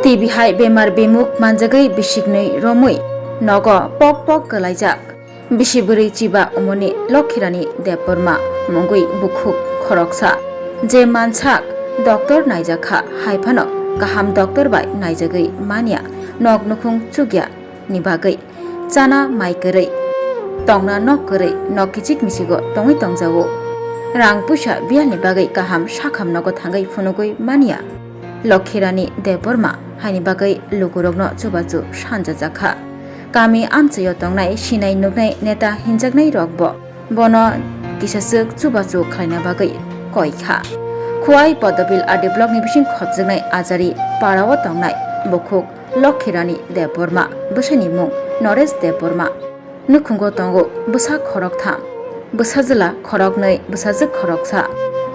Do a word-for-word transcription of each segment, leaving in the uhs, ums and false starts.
T B hai bemar bemuk manjagwi bisiknwi romwi nogo pok pok kwlaijak. Bisi bwrwi chiba umoni Lokhirani Debbarma mungwi bukhuk khoroksa, je mansak doctor naijakha, haiphano kaham doctor bai naijagwi manya, nok nukhung chukya ni bagwi chana mai kwrwi, tongna nok kwrwi, nok kichik michigo tongwi tongjago. Rang puisa biyalni bagwi kaham sakham nogo thangwi phunugwi manya. Lokhirani Debbarma haini bagwi lukurokno chubachu sanjajakha. Kami amchaio tongnai sinai nuknai neta hinjaknai rokbo bono kisaswk chubachu khlaina bagwi koikha. Khowai Podobil R D blockni bising khopjaknai Ajari parao tongnai bukhuk Lokhirani Debbarma, bwsani mung Noresh Debbarma. Nukhungo tongo bwsa khoroktham, bwsajwla khoroknwi, bwsajwk khoroksa.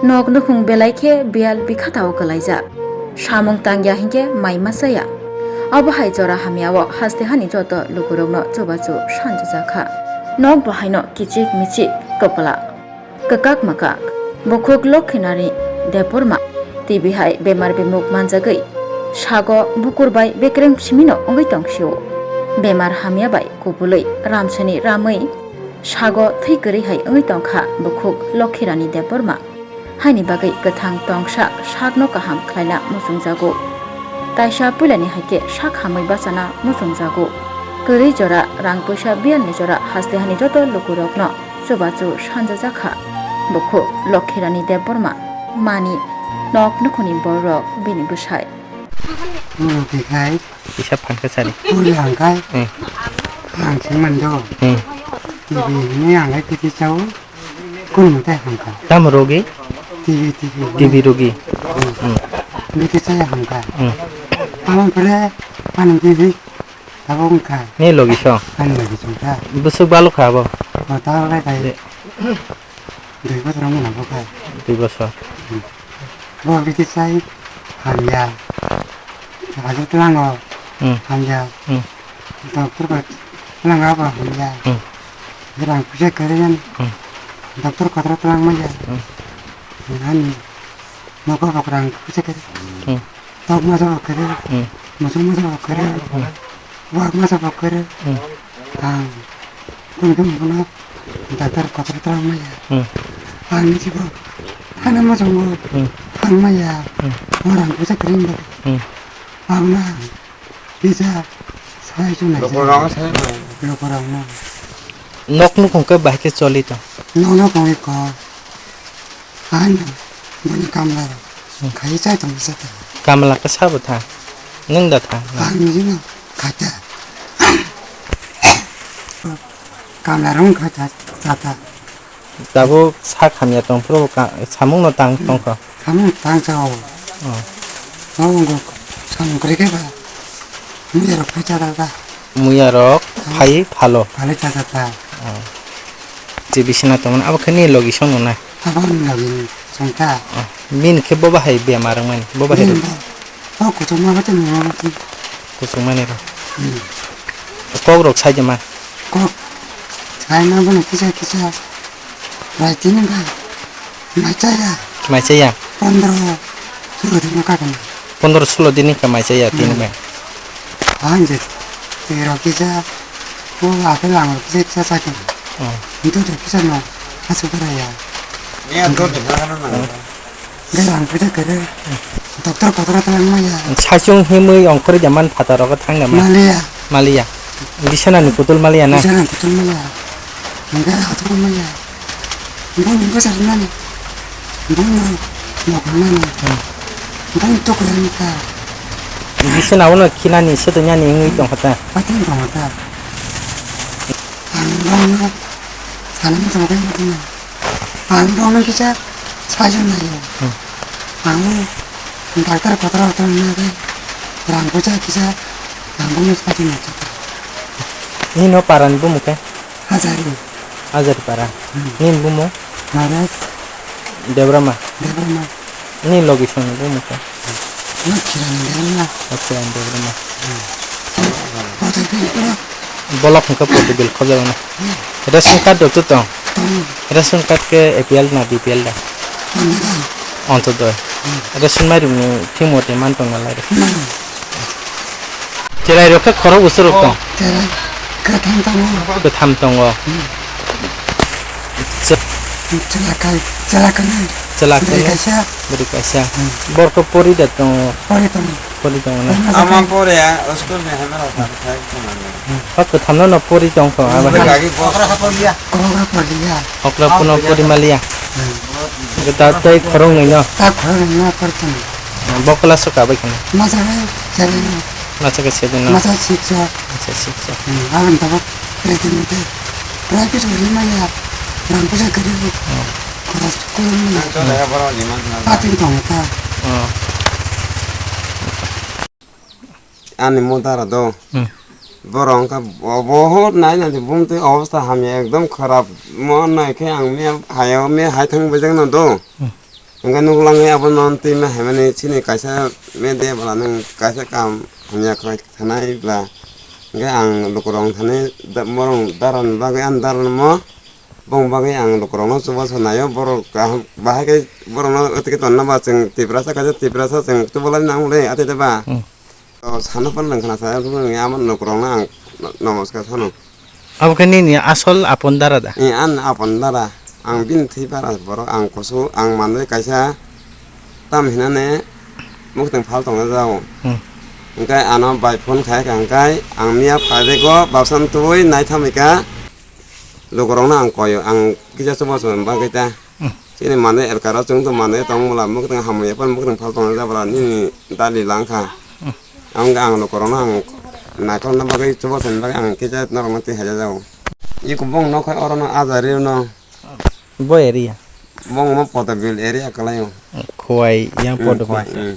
Nok nukhung belai khe biyal bikhatao kwlaijak. Samung tangya hinkhe mai ma chaya. Abo hai jora hamyao haste hani joto lukurokno chubachu sanjajakha. Nok bahaino kichik michik kwpla. Kwkak mwkak, bukhuk Lokhirani Debbarma T B hai bemar bemuk manjagwi sago bukur bai bekreng simino wngwi tongsio. Bemar hamya bai kubulwi ramsani ramwi sago thwi kwrwi hai wngwi tongkha bukhuk Lokhirani Debbarma. Haini bagwi kwthang tongsa sakno kaham khlaina muchungjago. Taisa puilani hai khe sak hamwi bachana muchungjago. Kwrwi jora, rang puisa biyalni jora haste hani joto lukurokno chubachu sanjajakha. Bukhuk Lokhirani Debbarma mani nok nukhungni borok bini bwsai. Moro khe khai. Kisa phangsa sari. Puri hangkai. Hmm. Hang sing manjo. Hmm. Tv ni hangkai tv chao. Kun mutai hangka. Tamo rogi? Tv, tv. Tv rogi. Hmm. Hmm. Bete chaya hangka. Hmm. Tamo pore pani tv. Abo wngkha. Ni logi song? Ani logi song kha. Bwswk balok kha abo? O, ta lai bai. De. Dui bosor wngmano bo kha. Dui bosor. Hmm. Bo bisi sai hamya. Hajo tlango. Hmm. Hamya. Hmm. Doctor ko tlango abo hamya. Hmm. Rang puisa kwrwi yan. Hmm. Doctor kotor tlang maya. Hmm. Ani nogo bo rang puisa kwrwi. Hmm. Tok masa bo kwrwi, hmm, muchung masa bo kwrwi, hmm, wak masa bo kwrwi. Hmm. Ang kunu kunu bono doctor kotor tong maya. Hmm. Ang nisi bo hana muchung bo, hmm, thang maya. Hmm. Orang kusa kwrwi ba. Hmm. Ang na kisa sai chunai. Lokorok sai. Lokorok na. Nok nukhung khe bahai khe choli tong. Nok nukhung khe ko. Ano, boni kamla rok. Hmm. Khai chai tong sa ta. Kamla khe sabo tha. Nwng da tha. Ang jino khaita. Kamla rok khaita, chata. Tabuk sak hamya tong phuru ka-, samung no tang tong kho. Samung tang chao. Oh. Samung kre khe ba. Muya rok khai chata ta. Muya rok phai phalo. Phale chata ta. Oh. Je bisina tongmani abo khe ni logi song nai. Abo ni logi song ta. Oh. Min khe bo bahai bemar wngmani. Bo bahai. Min bo. O kuchuk ma bate ni ma bate. Kuchuk mani ro. Hmm. Kok rok sai de ma. Kok. Sai ma bo ni kisa kisa. Bai tini ba. Mai chaya. Mai chaya. Pondro, sulo din ka kan. Pondro sulo din ka mai chaya tini ba. Anje, tero kisa, o apel angur kisa kisa sakin. Oh. Itu tu kisa no, asu kara ya. Ni anto de na na na. Galang puja kere. Doctor kotor tang maya. Saichung himui ongkhorwi jaman phataro thang jaman. Maliya. Maliya. Bisana ni kutul maliya na. Bisana kutul maliya. Enggak, aku maliya. Boni bwsajwk nani. Boni nokol nani. Hmm. Boni tokol nani kha. Bisi na ulo khinani swtwinani wngwi tongkha ta. Patini tongkha ta. Ang bongno sana muchung bai muchung nani. Ang bongno kisa sajwk nai. Hmm. Ang doctor kotor kotor nai. Rang puja kisa ang bongno sajwk nai. Nino parani bumung khe? Hajari. Hajari para. Hmm. Nini bumung? Maharaj. Debrama. Debrama. Nini logi songni bumung khe? Lokhirani Debrama. Lokhirani Debrama. Hmm. Kotor bil pura. Bolok hwnkhe Portugal khobjagano. Hmm. Ration card rok to tong? Tong. Ration card khe A P L na B P L da? Tong, tong. Ontodoi. Hmm. Ration mairum ni thimo te man tong na lai. Hmm. Chwrai rok khe khorok bwswk rok tong? Chwrai kwtham tongo. Kwtham tongo. Hmm. Chw- Chwla kai, chwla kanai. Chwla Bwrwi kanai. Kaisa. Bwrwi kaisa. Hmm. Borok pori da tongo. Pori tongo. Pori tongo na. Ama pore ya, school ni hamar rok thang thai tongo. Hmm. O kwtham no no pori tong kho, abo. Bwrwi kagi bo. Kokra pori ya. Okra puno pori maliya. Hmm. Da tei khorok nwi no. Ta khorok nwi no pori tongo. Bo class o kabai khana. Masa kai chari no. Masa kai seven no. Masa six o. Masa six o. Hmm, alam tabak president te. Private wali maya. Rang puja kari. Hmm. Khorok school ni. Patin tong ta. Hmm. Ani mo dara do. Hmm. Borok wngkha bo-, bohot nai nai bumtwi obostha hamya ekdom kharap mo nai khe ang miya hayo miya hai thang bwjakno do. Hmm. Hwnkhe nuklangwi abono twi ma haimani chini kaisa media bwla nwng kaisa kam hamya khlai thanai bwla. Hwnkhe ang lukurok thani da-, borok daran bagwi ani daran mo. Bong bagwi ang lukurokno chubachu naio, borok kaham bahai khe borokno otike tonna ba chwng Tiprasa kaisa Tiprasa chwng chubalai nang le atite ba. Hmm. To sana pan nang khna sa, amo lukurokno ang no-, nomoskar sano. Abo khe nini asol apon dara da? Eh, an apon dara. Ang bini thwi para borok ang kusu ang manwi kaisa tam hinane muktwng phal tongna jao. Hmm. Hwnkhe ano bai phone khai kha hwnkhe ang miya phaibego bapsan tubui naithamika. Lukurokno ang koyo, ang kisa chubachu bagwi ta. Hmm. Chini manwi elkaro chwng to manwi tong mula, mwkhwtwng hamya phano mwkhwtwng phal tongna jabra nini dali langkha. Hmm. Ang, ang lukurokno ang naikolna bagwi chubachu bagwi ang kisa norokno twi haja jago. Iko bong nokha orono ajari no. Bo area? Bong mo Potabil area kwlaio. Khowai yang Hmm, Potabil. Khowai, hmm.